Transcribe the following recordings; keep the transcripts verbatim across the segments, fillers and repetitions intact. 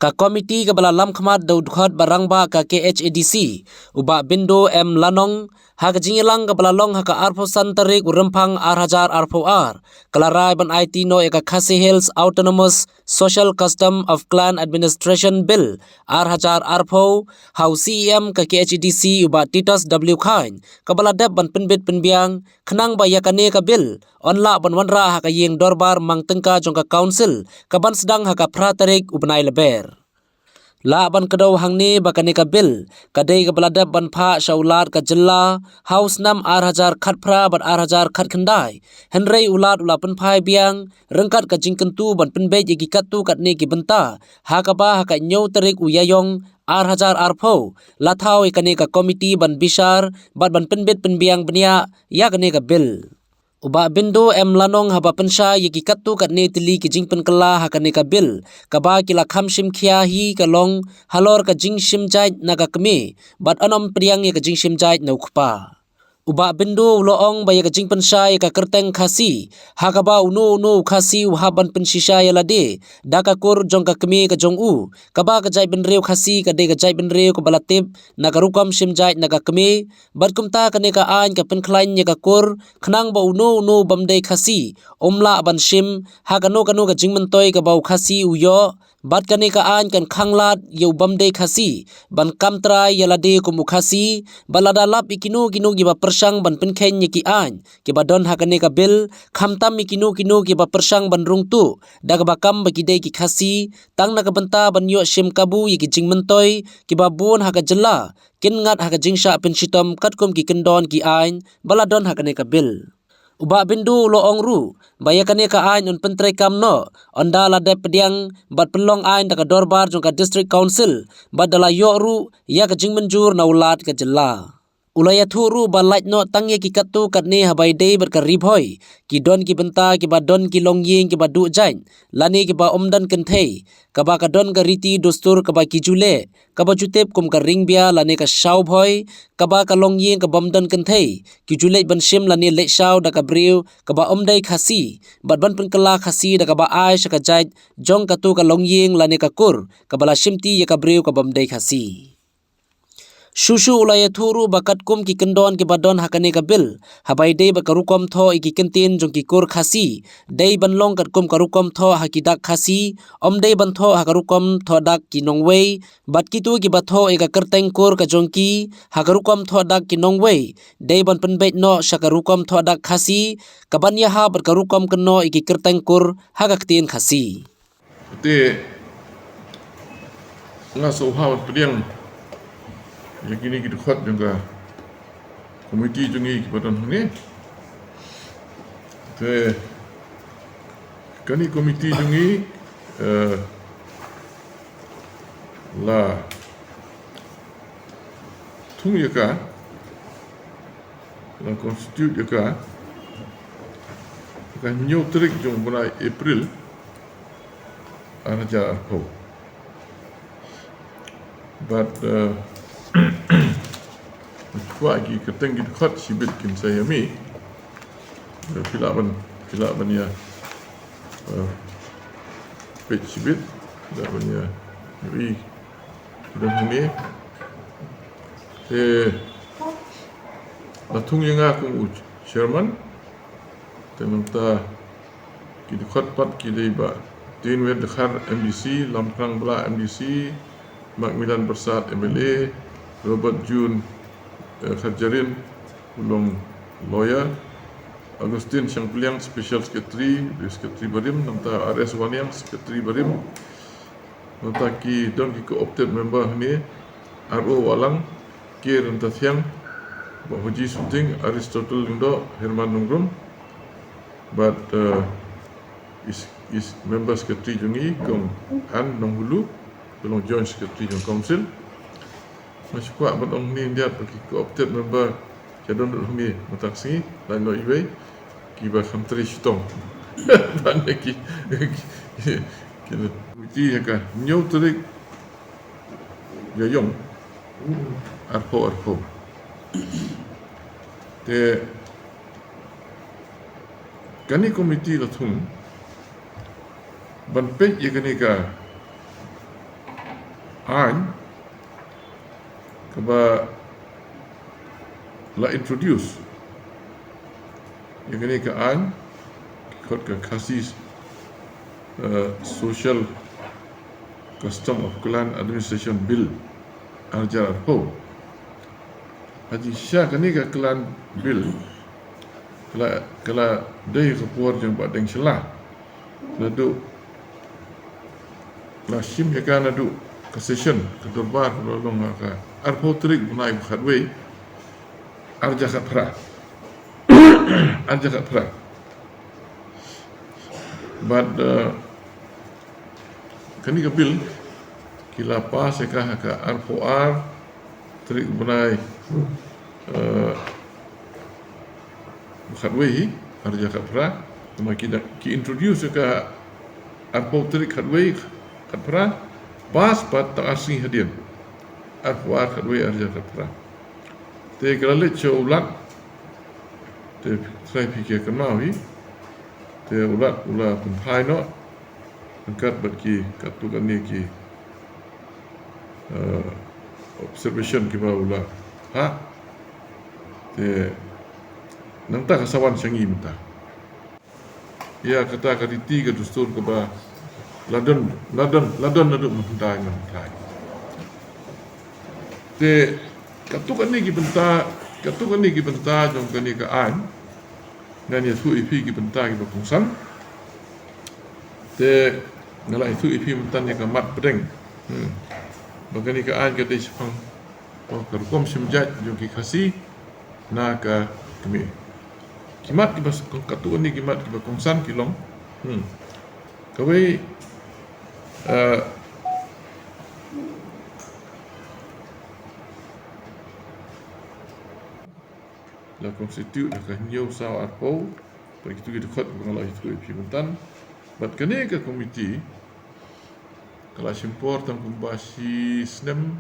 Ka komiti kaba la lam khmat da u dkhot ba rangbah ka K H A D C, u Bah Bindu M Lanong, ha ka jingïalang kaba la long ha ka arphew san tarik u Rymphang ar hajar arphew ar, ka la rai ban aiti noh ïa ka Khasi Hills Autonomous Social Custom of Clan Administration Bill ar hajar arphew ha u C E M ka K H A D C, u Bah Titos W Chyne, kaba la dep ban pynbit pynbiang, khnang ba ïa kane ka bill yn lah ban wanrah ha ka ïing dorbar mang tyngka jong ka council, kaban sdang ha ka phra tarik u bnai Lber. Lah ban kdew hangne ba kane ka bill ka dei kaba la dep ban phah sha u Lat ka jylla ha u snem ar hajar khatphra bad ar hajar khatkhyndai, hynrei u Lat u la pynphai biang ryngkat ka jingkyntu ban pynbeit ïa ki katto katne ki bynta, ha kaba ha ka hynñiew tarik u Ïaïong ar hajar arphew la thaw ïa kane ka komiti ban bishar bad ban pynbit pynbiang bniah ïa kane ka bill. U Bah Bindu M Lanong haba pynshai ïa ki katto katne tylli ki jingpynkylla ha kane ka bill, kaba ki la kham shim khia hi, ka long halor ka jingshim jait na ka kmie bad yn ym pdiang ïa ka jingshim jait na u kpa. U Bah Bindu u la ong ba ïa ka jingpynshai ïa ka kyrteng Khasi ha kaba uno uno u Khasi u hap ban pynshisha ïa lade da ka kur jong ka kmie ka jong u, kaba ka jaitbynriew Khasi ka dei ka jaitbynriew kaba la tip na ka rukom shim jait na ka kmie. Bad kumta kane ka aiñ ka pynkhlaiñ ïa ka kur khnang ba uno uno u bym dei Khasi um lah ban shim ha kano kano ka jingmyntoi kaba u Khasi u ïoh. Bad kane ka aiñ kan khanglad ïa u bym dei Khasi ban kam trai ïa lade kum u Khasi. Bad lada lap ïa kino kino kiba pyrshang ban pynkheiñ ïa ki aiñ kiba don ha kane ka bill, khamtam ïa kino kino kiba pyrshang ban rung tuh da kaba kam ba ki dei ki Khasi, tang na ka bynta ban ïoh shim kabu ïa ki jingmyntoi kiba bun ha ka jylla, kin ngat ha ka jingshah pynshitom katkum ki kyndon ki aiñ ba la don ha kane ka bill. U Bah Bindu u la ong ruh ba ïa kane ka aiñ yn pyntreikam noh ynda la dep pdiang bad pynlong aiñ da ka dorbar jong ka District Council bad da la ïoh ruh ïa ka jingmynjur na u Lat ka jylla. U la ïathuh ruh ba lait noh tang ïa ki katto katne haba ïadei bad ka Ri Bhoi, ki don ki bynta kiba don ki longïing kiba duh jait lane kiba ym don kynthei, kaba ka don ka riti dustur kaba ki ju leh, kaba ju tip kum ka ring bia lane ka shaw bhoi, kaba ka longïing ka bym don kynthei ki ju leit ban shim lane leit shaw da ka briew kaba ym dei Khasi, bad ban pynkylla Khasi da kaba ai sha ka jait jong kato ka longïing lane ka kur kaba la shimti ïa ka briew ka bym dei Khasi. Shuh shuh u la ïathuh ruh ba katkum ki kyndon kiba don ha kane ka bill, haba ïadei bad ka rukom thoh ïa ki kyntien jong ki kur Khasi, dei ban long katkum ka rukom thoh ha ki dak Khasi, ym dei ban thoh ha ka rukom thoh dak ki nongwei. Bad kito kiba thoh ïa ka kyrteng kur ka jong ki ha ka rukom thoh dak ki nongwei, dei ban pynbeit noh sha ka rukom thoh dak Khasi, kaban ïahap bad ka rukom kynnoh ïa ki kyrteng kur ha ka ktien Khasi. Te nga sngewbha ban pdiang ïa kine ki dkhot jong ka komiti jong ngi kiba don hangne. Te kane komiti jong ngi, eh, la thung ïa ka, la constitute ïa ka, ka hynñiew tarik jong u bnai April, ar hajar arphew. Bad, eh, kwah ki kyrteng ki dkhot shibit kin sa ïa mih. Eh, phi lah ban, phi lah ban ïa, eh, peit shibit, phi lah ban ïa ïohi ki don hangne. Te la thung ïa nga kum u chairman. Te mynta ki dkhot pat ki dei Bah Tinwir Dkhar M D C, Lamprang Blah M D C, Macmillan Byrsat M L A, Robert June, eh, Kharjahrin, u long lawyer, Augustine Shangpliang, Special Secretary, Secretary barim, nangta R S Wanniang, Secretary barim, nangta ki don ki co-opted member hangne, R O Wahlang, K Ryntathiang, Bah Hoji Suting, Aristotle Lyngdoh, Herman Nongrum, bad, eh, is, is member secretary jong ngi, Kong Ann Nonghulu, u long joint secretary jong council. Nga shu kwah ban ong hangne, ïa ki co-opted member ki don hangne mynta ka sngi, lait noh iwei, kiba kham trei shitom. Ban ïa ki, ki, ki, ki, ïa ka hynñiew tarik Ïaïong arphew arphew. Te kane komiti la thung ban peit ïa kane ka aiñ kaba la introduce ïa kane ka aiñ, ki khot ka Khasi, eh, Social Custom of Clan Administration Bill ar hajar arphew. Ha jingshisha kane ka Clan Bill ka la, ka la dei ha ka por jong Bah Deng Shylla. Naduh la shim ïa ka naduh ka session, ka dorbar kaba la long ha ka arphew tarik bnai ba khatwei, ar hajar khatphra. Ar hajar khatphra. Bad, eh, kane ka bill ki la pass ïa ka ha ka arphew ar tarik bnai, eh, khatwei hi, ar hajar khatphra. Namar ki da, ki introduce ïa ka arphew tarik khatwei, khatphra, pass pat tang ar sngi hadien, arphew ar khatwei ar hajar khatphra. Te ka la leit sha u Lat, te trai phi ki kynmaw hi, te u Lat u la pynphai noh ryngkat bad ki katto katne ki, eh, observation kiba u la phah. Te nangta ka sa wan sha ngi mynta ïa kata ka riti ka dustur kaba la don, la don, la don naduh mynta, mynta. Te katto katne ki bynta, katto katne ki bynta jong kane ka aiñ, ngan ïathuh ïa phi ki bynta kiba kongsan. Te nga la ïathuh ïa phi mynta ïa ka mat pdeng. Hmm. Ba kane ka aiñ ka dei shaphang, oh, ka rukom shim jait jong ki Khasi na ka kmie. Ki mat kiba s-, katto katne ki mat kiba kongsan ki long. Hmm. Kawei, eh, la constitute ha ka hynñiew saw arphew, bad kito ki dkhot ba nga la ïathuh ïa phi mynta. Bad kane ka komiti ka la shim por tang kumba shi snem,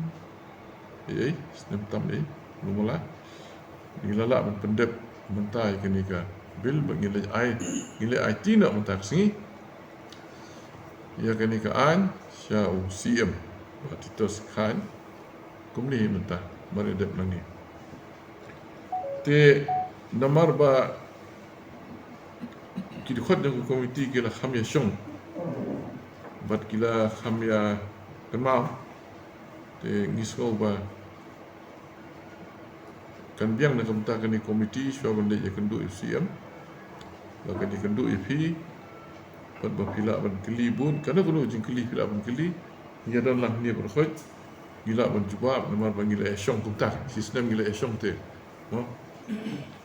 eh, snem tam, eh, kumba la ngi la lah ban pyndep mynta ïa kane ka bill, bad ngi la ai, ngi la aiti noh mynta ka sngi ïa kane ka aiñ sha u C M, Bah Titoh Syed Khain. Kumne mynta, mar ïa dep nangne. Te namar ba ki dkhot jong ka komiti ki la kham ïa shong bad ki la kham ïa kynmaw, te ngi sngew ba kan biang na ka bynta kane ka komiti shuwa ban leit ïakynduh ïa u C M, ba kan ïakynduh ïa phi, bad ba phi lah ban kylli bun kano kano ka jingkylli phi lah ban kylli. Ngi ïa don lang hangne baroh khoit, ngi lah ban jubab namar ba ngi la ïa shong kumta, shi snem ngi la ïa shong te. Mo?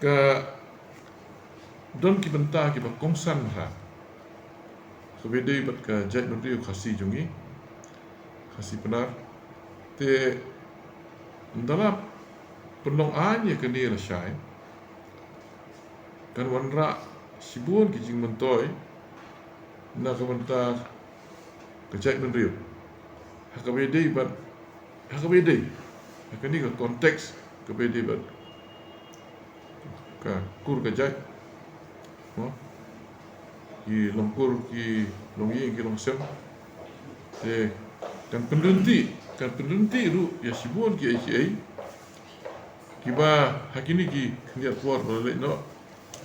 Ka don ki bynta kiba kongsan bha kaba ïadei bad ka jaitbynriew Khasi jong ngi, Khasi Pnar. Te ynda la pynlong aiñ ïa kane lashai, kan wanrah shibun ki jingmyntoi na ka bynta ka jaitbynriew ha kaba ïadei bad, ha kaba ïadei, ha kane ka context kaba ïadei bad ka kur ka jait. Mo? Ki long kur, ki long ïing, ki long sem. Te kan pynryntih, kan pynryntih ruh ïa shibun kiei kiei kiba ha kine ki khyndiat por ba la leit noh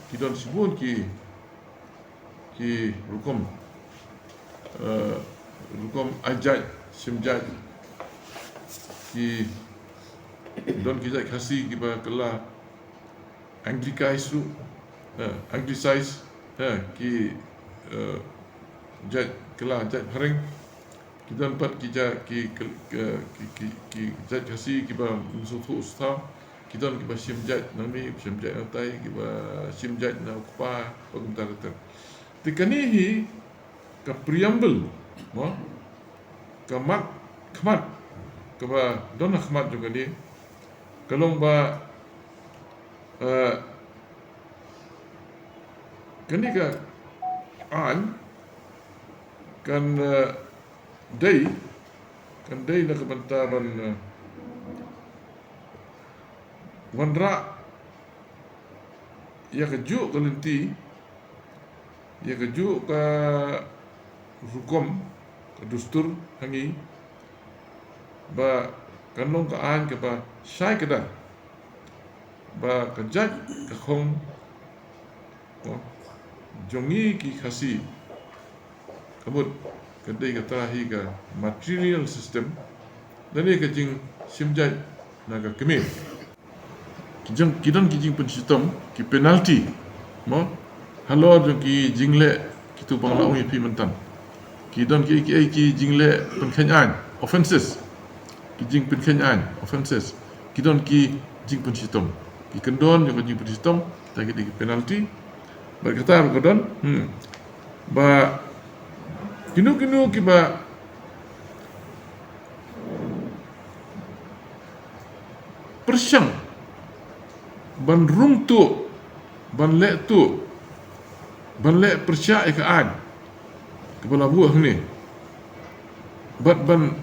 ki don shibun ki, ki rukom, eh, rukom ai jait, shim jait. Ki don ki jait Khasi kiba kylla Anglicized ruh, eh, Anglicized, eh, ki, eh, jait kylla jait phareng. Ki don pat ki jait, ki, ki, ki, ki, ki jait Khasi kiba mynsngewthuh sngewthuh. Ki don kiba shim jait na mih, shim jait na tai, kiba shim jait na u kpa, ba kumta ter ter. Te kane hi ka preamble, mo? Ka mat khmat kaba don ha khmat jong kane ka long ba, eh, kane ka aiñ kan, eh, dei, kan dei na ka bynta ban, eh, wanrah ïa kajuh ka lynti, ïa kajuh ka rukom, ka dustur ha ngi, ba kan long ka aiñ kaba shai kdar, ba ka jait ka khong, oh, jong ngi ki Khasi, ka mut ka dei kata hi ka matrilineal system, lane ka jingshim jait na ka kmie. Ki jong, ki don ki jingpynshitom, ki penalty, mo, halor jong ki jingleh kitu ba nga la ong ïa phi mynta. Ki don ki, ki, ki jingleh pynkheiñ aiñ, offences. Ki jingpynkheiñ aiñ, offences. Ki don ki jingpynshitom. Ki kyndon jong ka jingpynshitom, ta ki dei ki penalty. Bad kata ruh ka don, hmm, ba kino kino kiba pyrshang ban rung tuh, ban leh tuh, ban leh pyrshah ïa ka aiñ kaba la buh hangne, bad ban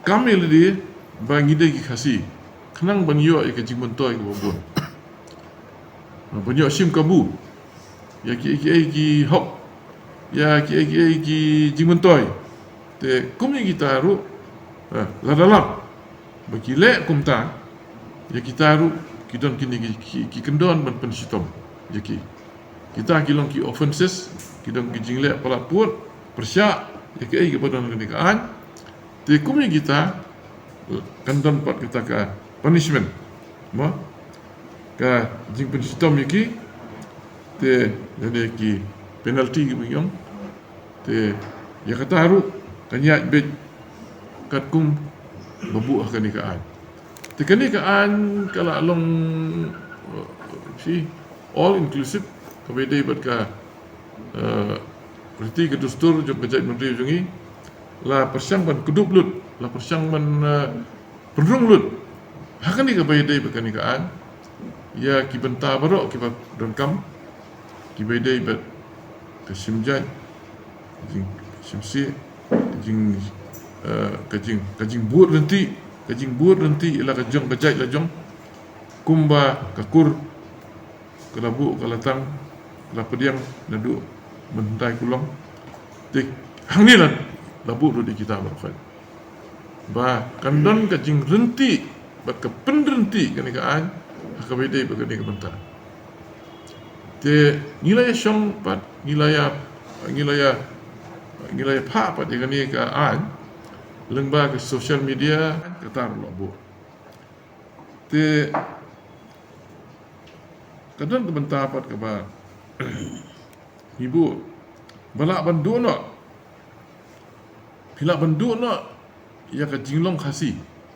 kam ïa lade ba ngi dei ki Khasi, khnang ban ïoh ïa ka jingmyntoi kaba bun, ban ïoh shim kabu ïa ki, ki, ki hok, ïa ki, ki, ki jingmyntoi. Te kum ïa kita ruh, eh, lada lap ba ki leh kumta, ïa kita ruh ki don kine ki, ki, ki kyndon ban pynshitom ïa ki. Kita ki long ki offences, ki don ki jingleh palat pud, pyrshah ïa kiei kiba don ha kane ka aiñ. Te kum ïa kita, kan don pat kata ka punishment, mo, ka jingpynshitom ïa ki, te lane ki penalty kiba ngi ong. Te ïa kata ruh kan ïaid beit katkum ba buh ha kane ka aiñ. Te kane ka aiñ ka la long, eh, shi all inclusive, kaba ïadei bad ka, eh, riti ka dustur jong ka jaitbynriew jong ngi, la pyrshang ban kdup lut, la pyrshang ban, eh, pynrung lut ha kane kaba ïadei bad kane ka aiñ ïa ki bynta baroh kiba donkam, kiba ïadei bad ka shim jait, ka jingshim sih, ka jing, eh, ka jing, ka jingbud ryntih, ka jingbud ryntih ïa la ka jong ka jait la jong, kumba ka kur ka la buh, ka la tang, ka la pdiang naduh mynhyndai kulong. Te hangne la, la buh ruh ïa kita baroh khoit ba kan don ka jingryntih bad ka pynryntih kane ka aiñ ha kaba ïadei bad kane ka bynta. Te ngi la ïa shong pat, ngi la ïa, ngi la ïa, ngi la ïa phah pat ïa kane ka aiñ lyngba ka social media, kata ruh la buh. Te ka don ka bynta pat kaba ngi buh ba lah ban duh noh, phi lah ban duh noh ïa ka jinglong Khasi.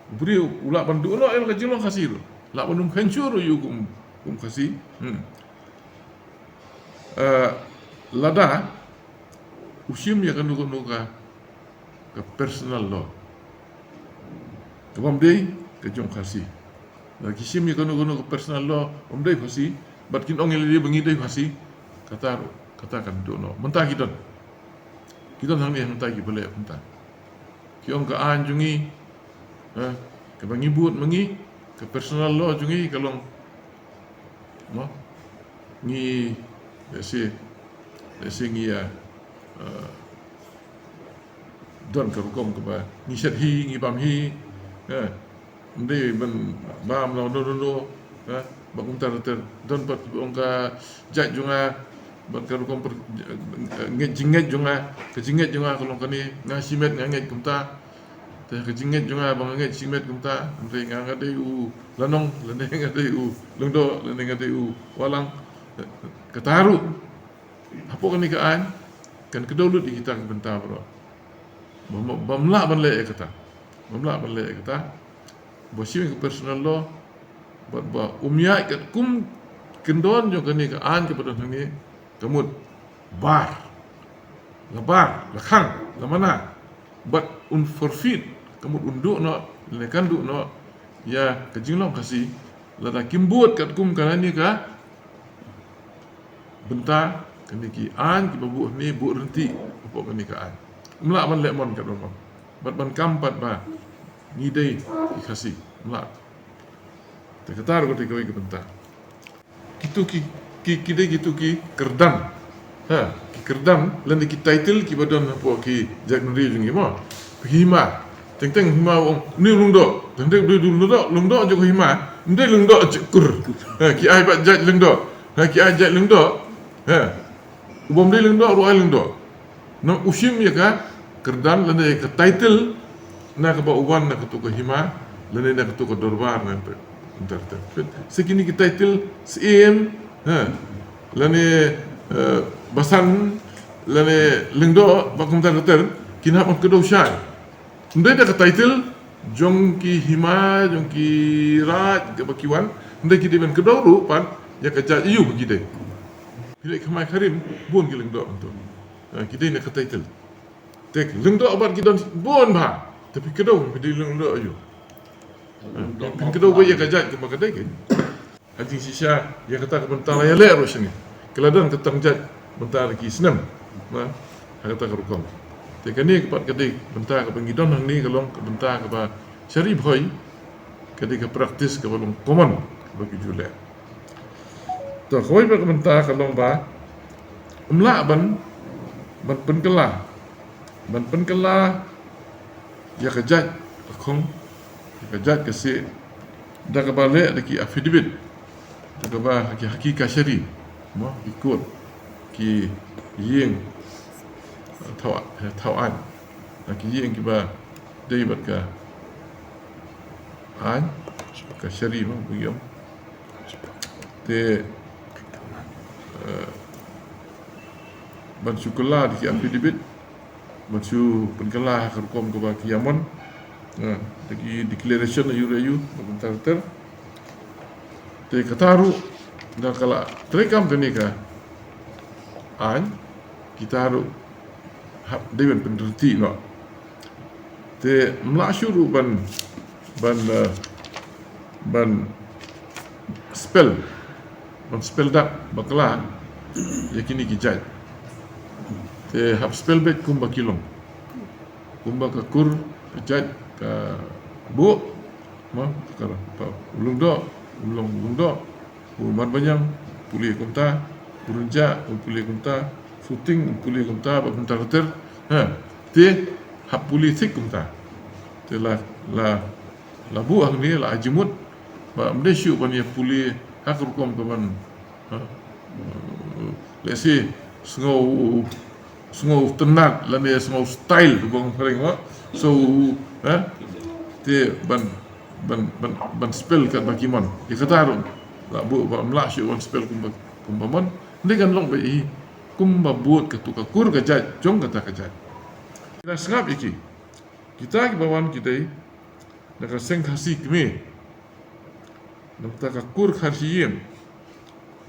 U briew u lah ban duh noh ïa ka jinglong Khasi ruh, lah ban ym khein shuh ruh ïa u kum, kum Khasi. Hmm. Eh, lada u shim ïa kano kano ka, ka personal law kaba ym dei ka jong Khasi. Lada ki shim ïa kano kano ka personal law ba ym dei Khasi, bad kin ong ïa lade ba ngi dei Khasi, kata ruh, kata kan duh noh. Mynta ki don, ki don hangne hangta kiba leh kumta. Ki ong ka aiñ jong ngi, eh, kaba ngi bud ma ngi, ka personal law jong ngi ka long, mo, ngi, lehse, lehse ngi ïa, eh, don ka rukom kaba ngi shet hi, ngi bam hi, eh, ym dei ban bam la no no no, eh, ba kumta ter, don pat kiba ong ka jait jong nga bad ka rukom per, eh, ngeit, jingngeit jong nga, ka jingngeit jong nga ka long kane, nga shimet nga ngeit kumta. Te ka jingngeit jong nga ba nga ngeit shimet kumta, hynrei nga, nga dei u Lanong lane nga dei u Lyngdoh lane nga dei u Wahlang, kata ruh hapoh kane ka aiñ kan kdew lut ïa kita ki bynta baroh. Bym, bym lah ban leh ïa kata, bym lah ban leh ïa kata. Ba shim ïa ka personal law bad ba um ïaid katkum kyndon jong kane ka aiñ kaba don hangne, ka mut bar, la bar, la khang, la mana, bad un forfeit, ka mut un duh noh, lane kan duh noh ïa ka jinglong Khasi lada kim bud katkum kane ka bynta, kane ki aiñ kiba buh hangne, buh ryntih hapoh kane ka aiñ. Ym lah ban leh mon katba mon bad ban kam pat ba ngi dei ki Khasi, ym lah. Te kata ruh ka dei kawei ka bynta. Kitu ki, ki, ki dei kitu ki kyrdan. Ha, ki kyrdan lane ki title kiba don hapoh ki jaitbynriew jong ngi, mo. Hima, Teng teng hima u ong, "Ni Lyngdoh." Teng teng u dei Lyngdoh, Lyngdoh jong ka hima. Ym dei Lyngdoh jong ka kur. Ha, ki ai bad jait Lyngdoh. Ha, ki ai jait Lyngdoh. Ha. U bym dei Lyngdoh ruh ai Lyngdoh. Nang u shim ïa ka kyrdan lane ïa ka title na kaba u wan na kato ka hima lane na kato ka dorbar na ka, sa kine ki title Syiem, ha, lane, eh, Basan, lane Lyngdoh, ba kumta ter ter, kin hap ban kdew shai. Ym dei da ka title jong ki hima, jong ki raid kaba ki wan, ym dei, ki dei ban kdew ruh pat ïa ka jait aïu ba ki dei. Phi leh khmai kharim, bun ki Lyngdoh hangto. Ha, ki dei na ka title. Te Lyngdoh bad ki don bun bha. Te phi kdew, phi dei Lyngdoh aïu? Ha, phi kdew ba ïa ka jait kumba ka dei ki. Ha jingshisha ïa kata ka bynta la ïaleh ruh shane. Ka la don ka tang jait bynta la ki snem. Mo, ha kata ka rukom. Te kane ka pat ka dei bynta kaba ngi don hangne, ka long ka bynta kaba shari bhoi, ka dei ka practice kaba long common kaba ki ju leh. To, kawei pat ka bynta ka long ba ym lah ban, ban pynkylla, ban pynkylla ïa ka jait ka khong, ïa ka jait ka siej, da kaba leh da ki affidavit, da kaba ha ki, ha ki kashari, mo, ki court, ki ïing, eh, thaw, eh, thaw aiñ, ha ki ïing kiba dei bad ka aiñ, kashari, mo, bun ki ong. Te, eh, ban shu kylla da ki affidavit, ban shu pynkylla ha ka rukom kaba ki ïamon, eh, da ki declaration aïu re aïu, ba kumta ter ter. Te kata ruh, da ka la treikam kane ka aiñ, kita ruh hap dei ban pynreti noh. Te ym lah shuh ruh ban, ban, eh, ban spell, ban spell dak bakla ïa kine ki jait. Te hap spell beit kumba ki long. Kumba ka kur, ka jait, ka buh, mo, ka, ka, u Lyngdoh, u long Lyngdoh, u Marbaniang, pule kumta, u Rynjah, u pule kumta, Suting, u pule kumta, ba kumta ter ter. Ha, te, hap pule thik kumta. Te la, la, la buh hangne, la ai jingmut, ba ym dei shuh ban ïa pule ha ka rukom ka ban, ha, let's say, sngew, sngew tynnat, lane sngew style, bang phareng, mo. So, ha, te ban, ban, ban, ban spell katba ki mon. Ïa kata ruh, la buh ba ym lah shuh ban spell kumba, kumba mon. Ym dei, kan long beit hi kumba bud kato ka kur ka jait jong kata ka jait. Ngi la sngap ïa ki. Kita kiba wan ki dei na ka seng Khasi Kmie, nangta ka kur Khasi Ïing,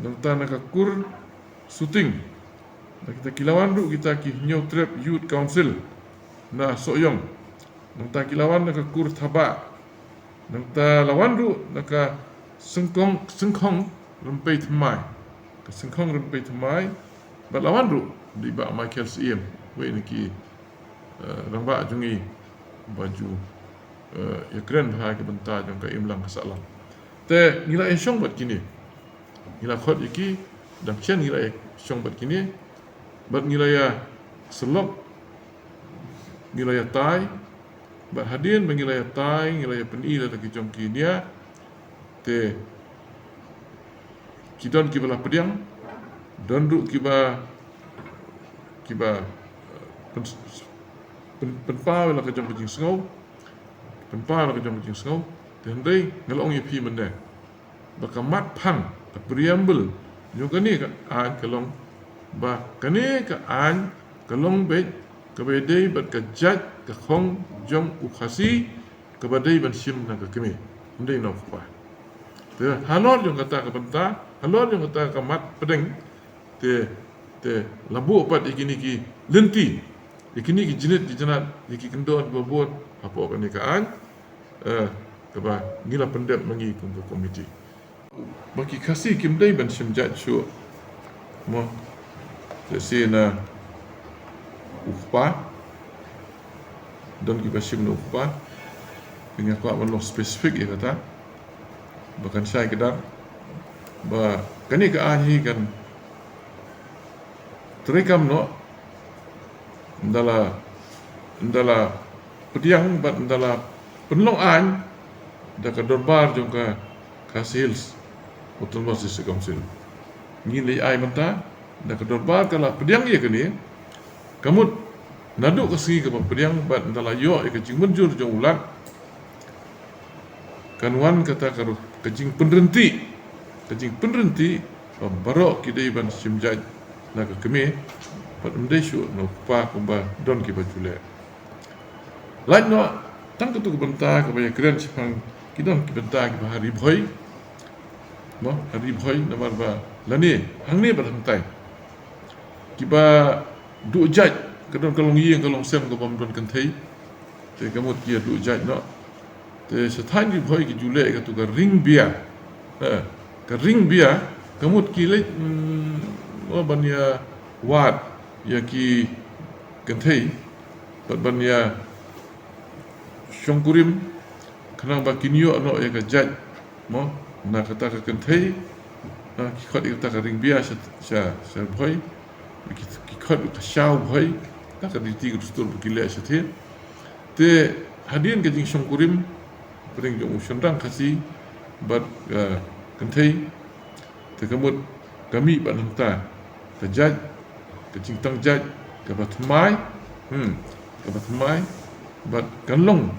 nangta na ka kur Suting, na kita ki la wan ruh kita ki Hynñiewtrep Youth Council na Sohiong, nangta ki la wan na ka kur Thabah, nangta la wan ruh na ka Syngkong, Syngkhong Rympei Thymmai, ka Syngkhong Rympei Thymmai, bad la wan ruh dei Bah Michael Syiem, wei na ki, eh, rangbah jong ngi ba ju, eh, ïakren bha ha ki bynta jong ka imlang ka sahlang. Te ngi la ïashong bad kine, ngi la khot ïa ki, dang shen ngi la ïashong bad kine, bad ngi la ïasyllok, ngi la ïatai, bad hadien ba ngi la ïatai, ngi la ïapyni lada ki jong ki nia, te ki don kiba la pdiang, don ruh kiba, kiba, eh, pyn, pyn, pynpaw la ka jong ka jingsngew, pynpaw la ka jong ka jingsngew, te hynrei nga la ong ïa phi mynne ba ka mat phang, ka preamble jong kane ka aiñ ka long ba kane ka aiñ ka long beit kaba ïadei bad ka jait ka khong jong u Khasi, kaba dei ban shim na ka kmie, ym dei na u kpa. Te halor jong kata ka bynta, halor jong kata ka mat pdeng, te, te la buh pat ïa kine ki lynti, ïa kine ki jnit ki jnat, ïa ki kyndon kiba bun hapoh kane ka aiñ, eh, kaba ngi la pyndep ma ngi kum ka komiti. Ba ki Khasi kim dei ban shim jait shuh, mo, te shisien na u kpa, don kiba shim na u kpa. Te nga kwah ban long specific ïa kata ba kan shai kdar ba kane ka aiñ hi kan treikam noh, ynda la, ynda la pdiang bad ynda la pynlong aiñ da ka dorbar jong ka Khasi Hills Autonomous District Council. Ngin leit ai mynta da ka dorbar ka la pdiang ïa kane. Ka mut naduh ka sngi kaba pdiang bad ynda la ïoh ïa ka jingmynjur jong u Lat, kan wan kata ka, ka jingpynryntih, ka jingpynryntih ba baroh ki dei ban shim jait na ka kmie bad ym dei shuh na u kpa kumba don kiba ju leh. Lait noh tang katu ka bynta kaba ïakren shaphang ki don ki bynta kiba ha Ri Bhoi. Mo, ha Ri Bhoi namar ba lane hangne bad hangtai kiba duh jait, ka don ka longïing ka longsem kaba ym don kynthei. Te ka mut ki ïa duh jait noh. Te sha thaiñ Ri Bhoi ki ju leh katu ka ring bia. Ha, ka ring bia ka mut ki leit, mm, mo, ban ïa wad ïa ki kynthei bad ban ïa shongkurim khnang ba kin ïoh noh ïa ka jait, mo, na kata ka kynthei. Ha, ki khot ïa kata ka ring bia sha, sha, sha Bhoi. Ki, ki khot ka shaw Bhoi. Kata ka riti ka dustur ba ki leh shathie. Te hadien ka jingshongkurim hapdeng jong u shynrang Khasi bad, eh, kynthei, te ka mut ka mih bad nangta ka jait, ka jingtang jait kaba thymmai. Hmm, kaba thymmai bad kan long,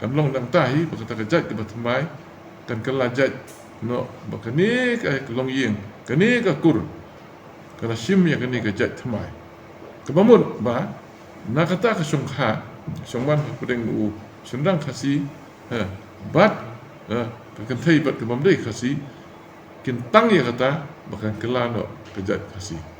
kan long nangta hi ba kata ka jait kaba thymmai kan kylla jait noh ba kane ka longïing, kane ka kur ka la shim ïa kane ka jait thymmai. Kaba mut ba na kata ka shongkha, shongman hapdeng u shynrang Khasi, ha, bad, ha, ka kynthei bad ka bym dei Khasi kin tang ïa kata ba kan kylla noh ka jait Khasi.